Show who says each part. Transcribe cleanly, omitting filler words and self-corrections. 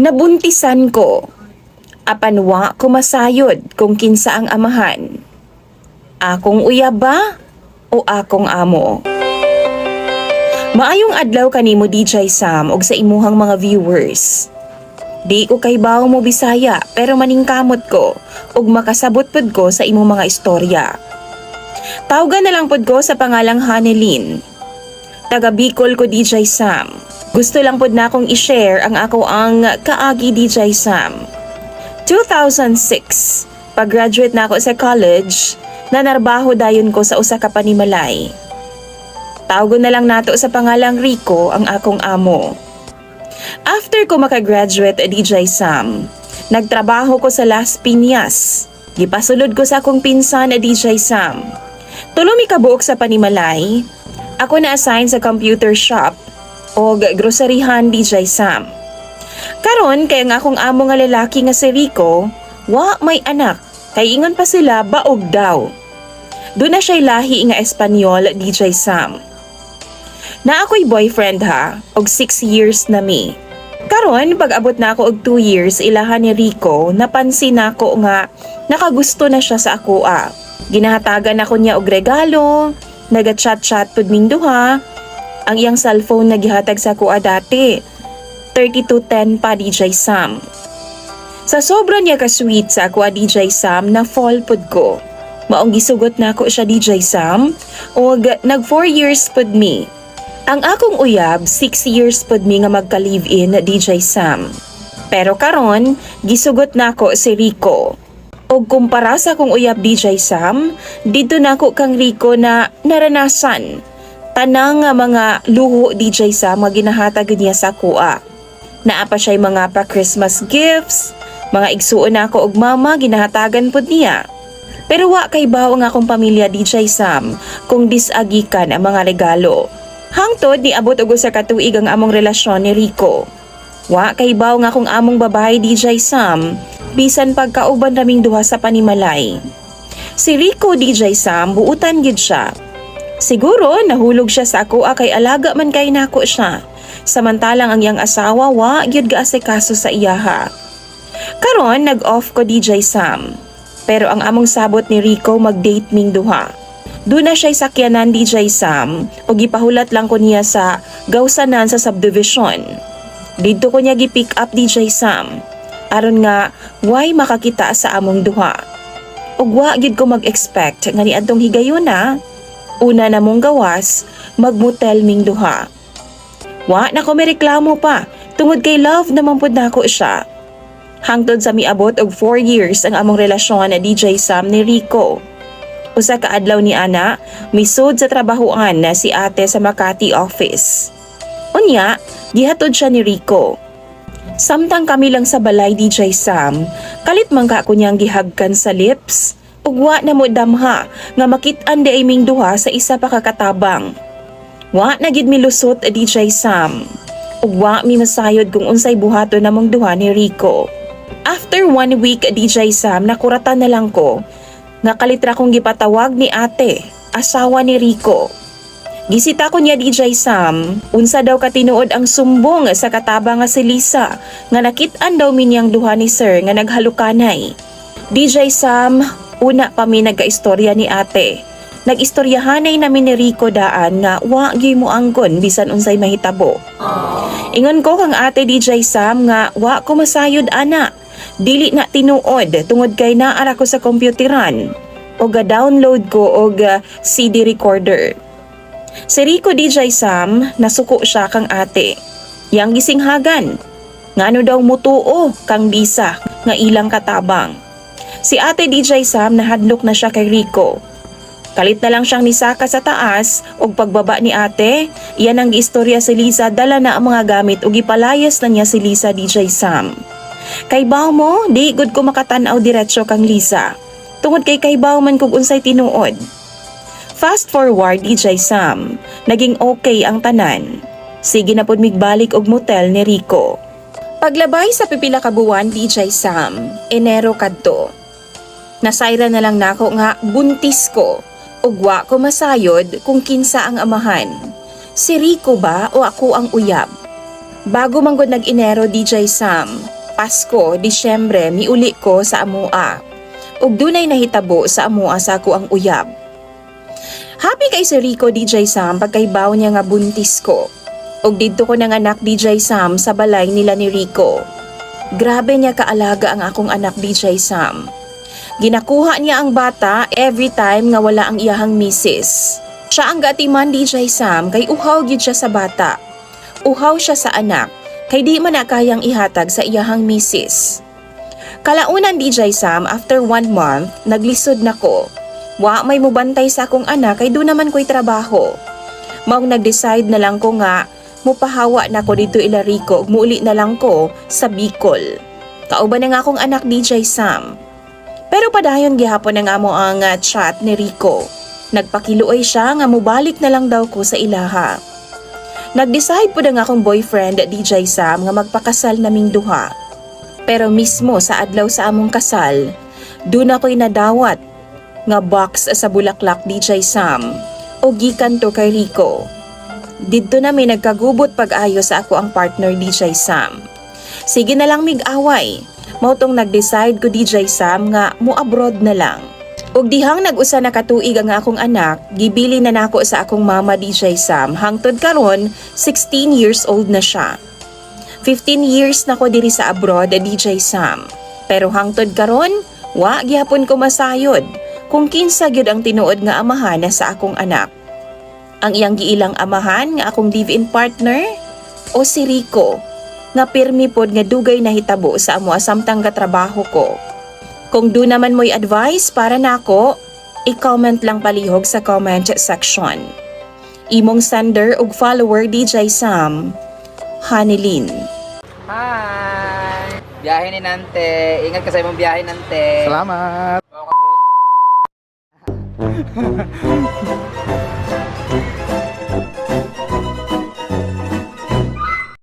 Speaker 1: Nabuntisan ko. Apan wa ko masayod kung kinsa ang amahan. Akong uyab ba o akong amo? Maayong adlaw kanimo, DJ Sam, og sa imuhang mga viewers. Di ko kaybaw mo Bisaya pero maningkamot ko ug makasabot pud ko sa imong mga istorya. Tawgan na lang pud ko sa pangalang Hanelin. Taga Bicol ko, DJ Sam. Gusto lang pud na akong i-share ang ako ang kaagi, DJ Sam. 2006, pag-graduate na ako sa college, nanarbaho dayon ko sa usa ka panimalay. Tawgon na lang nato sa pangalang Rico ang akong amo. After ko makagraduate, DJ Sam, nagtrabaho ko sa Las Piñas. Gipasulod ko sa akong pinsan, DJ Sam. 3 mi kabuok sa panimalay, ako na-assign sa computer shop o groceryhan, DJ Sam. Karon kay ang akong amo nga lalaki nga si Rico, wa may anak, kay ingon pa sila baog daw. Duna siya lahi nga Espanyol, DJ Sam. Naa ako'y boyfriend ha, og 6 years na mi. Karon pag abot na ako og 2 years ilahan ni Rico, napansin nako nga nakagusto na siya sa ako ah. Ginahatagan ako niya og regalo, naga-chat-chat pud ming duha. Ang iyang cellphone na gihatag sa ako dati. 3210 pa, DJ Sam. Sa sobra niya ka-sweet sa ako, DJ Sam, na fall pud ko. Maong gisugot nako siya, DJ Sam, og nag 4 years pud mi. Ang akong uyab, 6 years pud mi nga magka-live-in, DJ Sam. Pero karon, gisugot nako si Rico. Og kumpara sa akong uyab, DJ Sam, didto nako kang Rico na naranasan. Tanang nga mga luho, DJ Sam, nga ginahatag niya sa akoa. Naa pa siya'y mga pa-Christmas gifts, mga igsuon nako og mama ginahatagan pud niya. Pero wa kaybaw ang akong pamilya, DJ Sam, kung disagikan ang mga regalo. Hangtod niabot og usa ka tuig ang among relasyon ni Rico. Wa kaybaw nga akong among babae, DJ Sam, bisan pagkauban raming duha sa panimalay. Si Rico, DJ Sam, buutan gid siya. Siguro nahulog siya sa ako kay alaga man kay nako siya. Samantalang ang iyang asawa wa gyud gaasikaso sa iyaha. Karon nag-off ko, DJ Sam. Pero ang among sabot ni Rico, mag-date ming duha. Duna siya'y sakyanan, DJ Sam, o gipahulat lang ko niya sa gawsanan sa subdivision. Didto ko niya gi-pick up, DJ Sam. Aron nga way makakita sa among duha. Ug wa gyud ko mag-expect nga niadtong higayuna, una na mong gawas, magmotel ming duha. Wa na ko reklamo pa, tungod kay love naman pud nako siya. Hangtod sa miabot og 4 years ang among relasyon na, DJ Sam, ni Rico. Usa ka adlaw ni ana, misud sa trabahoan na si ate sa Makati office. Unya, gihatod siya ni Rico. Samtang kami lang sa balay, DJ Sam, kalit man ka ko niyang gihagkan sa lips, ug wa na mo damha nga makit-an diay ming duha sa isa pa ka katabang. Wa na gid milusot, DJ Sam. Ug wa mi masayod kung unsay buhaton namong duha ni Rico. After one week, DJ Sam, nakuratan na lang ko nga kalitra kong gipatawag ni ate, asawa ni Rico. Gisita ko niya, DJ Sam, unsa daw katinuod ang sumbong sa kataba nga si Lisa nga nakit-an daw mi niyang duha ni sir nga naghalukanay. DJ Sam, una pa mi nagkaistorya ni ate. Nag-istoryahanay namin ni Rico daan nga wa gyud mo angkon bisan unsay mahitabo. Ingon ko kang ate, DJ Sam, nga wa ko masayod ana. Dili na tinuod tungod kay naara ko sa kompyuteran o ga-download ko og CD recorder. Si Rico, DJ Sam, nasuko siya kang ate. Yang gisinghagan. Ngano daw mutuo kang Lisa nga ilang katabang. Si ate, DJ Sam, nahadlok na siya kay Rico. Kalit na lang siyang nisaka sa taas ug pagbaba ni ate, iyan ang giistorya si Lisa, dala na ang mga gamit ug gipalayas na niya si Lisa, DJ Sam. Kaybaw mo, di gud ko makatan-aw diretso kang Lisa. Tungod kay kaybaw man kog unsay tinuod. Fast forward, DJ Sam, naging okay ang tanan. Sige na pud migbalik og motel ni Rico. Paglabay sa pipila ka buwan, DJ Sam, Enero kadto. Nasayra na lang nako nga buntis ko ug wa ko masayod kung kinsa ang amahan. Si Rico ba o ako ang uyab? Bago manggod nag-Enero, DJ Sam, Pasko, Disyembre, miuli ko sa amua. Ug dunay nahitabo sa amua sa akoang uyab. Happy kay si Rico, DJ Sam, pagkaibaw niya nga buntis ko. Ug didto ko nanganak, DJ Sam, sa balay nila ni Rico. Grabe niya kaalaga ang akong anak, DJ Sam. Ginakuha niya ang bata every time nga wala ang iyahang misis. Siya ang gaatiman, DJ Sam, kay uhaw gyud siya sa bata. Uhaw siya sa anak kay di man na kayang ihatag sa iyahang misis. Kalaunan, DJ Sam, after one month, naglisod na ko. Wa may mubantay sa akong anak kay duna man ko'y trabaho. Maong nag-decide na lang ko nga mupahawa na ko didto ila Rico ug muuli na lang ko sa Bicol. Kauban na nga akong anak, DJ Sam. Pero padayon gihapon ang amo ang chat ni Rico. Nagpakiluoy siya nga mubalik na lang daw ko sa ilaha. Nag-decide pod ang akong boyfriend, DJ Sam, nga magpakasal naming duha. Pero mismo sa adlaw sa among kasal, duna ko'y nadawat nga box sa bulaklak, DJ Sam, o gikan to kay Rico. Didto na may nagkagubot pag-ayo sa akoang partner, DJ Sam. Sige na lang mig-away. Mao tong nag-decide ko, DJ Sam, nga mo abroad na lang. Ug dihang nag-usa na katuig ang akong anak, gibili na nako sa akong mama, DJ Sam. Hangtod karon, 16 years old na siya. 15 years na ko diri sa abroad, DJ Sam. Pero hangtod karon, wa gihapon ko masayod kung kinsa gyud ang tinuod nga amahan na sa akong anak. Ang iyang giilang amahan nga akong live-in partner o si Rico nga pirmi pod nga dugay nahitabo sa amo samtang gatrabaho ko. Kung duna man mo'y advice para nako, i-comment lang palihog sa comment section. Imong sender ug follower, DJ Sam, Hanilin.
Speaker 2: Hi! Biyahe ni Nante. Ingat ka sa imong biyahe, Nante.
Speaker 3: Salamat.